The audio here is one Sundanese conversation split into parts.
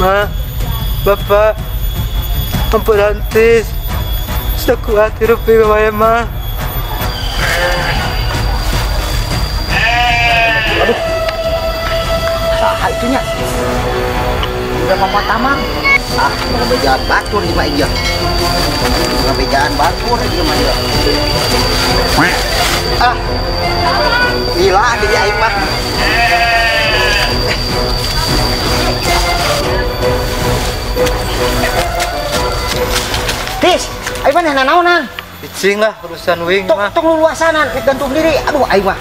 Ma, Bapak, ampun Entis. Sudah kuat hidup di bawah Ma. Aduh, saha itunya? Udah mama tamang. Ah, ngebejaan batur di mah iya. Ngebejaan batur di mah iya. Ah, gila jadi aing mah. Tis, aing mah nanaonan? Cicing lah urusan wing mah. Tong luluasanan rek gantung diri. Aduh aing mah.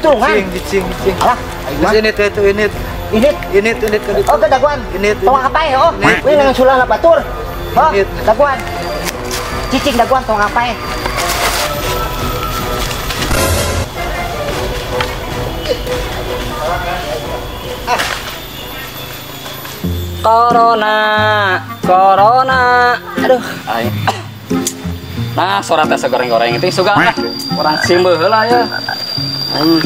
Tulungan. Cicing, cicing. Alah, aing mah. Ini itu ini. Ini ini. Oh, daguan. Ini. Tong apa ya? Oh, wing dengan sulana batur. Oh, daguan. Cicing daguan tong apa ya? Corona, corona. Aduh, aing. Nah, sora teh segoreng-goreng itu suka lah. Orang simbeuh heula ya. Aing.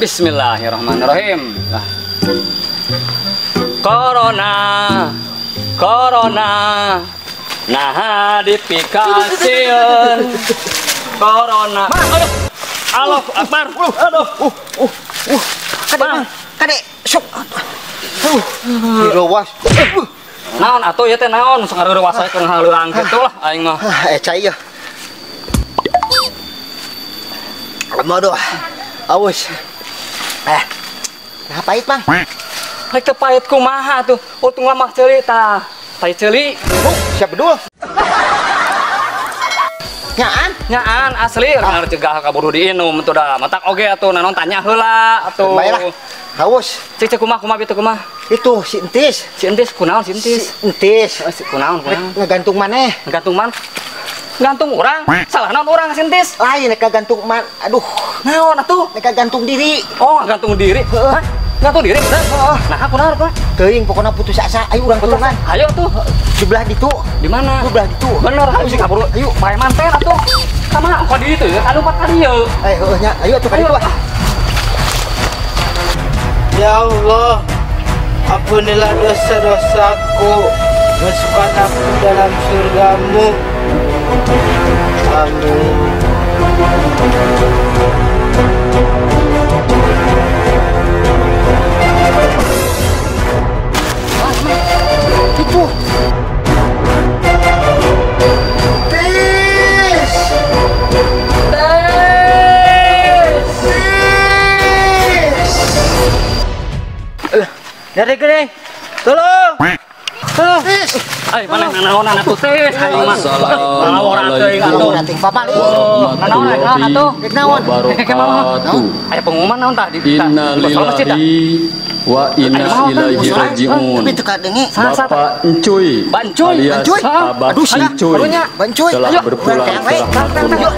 Bismillahirrahmanirrahim. Nah. Corona, corona. Nah, dipikasieun. Corona. Aduh. Allahu Akbar. Aduh. Kade, kade, sok. Direwas. Naon atuh ieu teh naon sok ngareureuwas we keur ngahaleurang kitu lah aing mah. Cai ya. Aduh. Aus. Nah pahit, Mang. Rek teu pahit kumaha atuh? Untung mah ceuli tah. Tai ceuli. Siap bedul. Nyaan? Nyaan asli karena cegah kaburu diinum tuh dah. Matak oge atuh naon tanya heula atuh. Baiklah. Haus. Cek cek kumaha kumaha itu kumaha? Itu si Entis. Si Entis kunaon si Entis? Si Entis. Si kunaon kunaon? Ngegantung maneh. Ngegantung man? Gantung urang? Salah naon urang si Entis? Lain rek gantung man. Aduh. Naon atuh? Rek gantung diri. Oh, gantung diri. Heeh. Gantung diri bener? Heeh. Nah, kunaon kunaon? Teuing pokona putus asa. Ayo urang tulungan. Ayo tuh. Di belah ditu. Di mana? Di belah ditu. Bener, ayo sih kabur. Ayo, pae manten atuh. Sama ka ditu ya, anu ka dieu. Eh, heueuh nya. Ayo atuh ka ditu ah. Ya Allah, ampunilah dosa-dosaku, masukkan aku dalam surgamu. Amin. Itu. Tis. Tis. Tis. Dari gini. Tolong. Tolong. Tis. Ay, mana nanaonan atuh tis. Aing mah. Assalamualaikum. Pamali. Nanaon atuh? Naon? Aya pengumuman naon tah di Innalillahi wa inna ilaihi raji'un. Bapak Encuy alias Abah Encuy telah berpulang ke rahmatullah.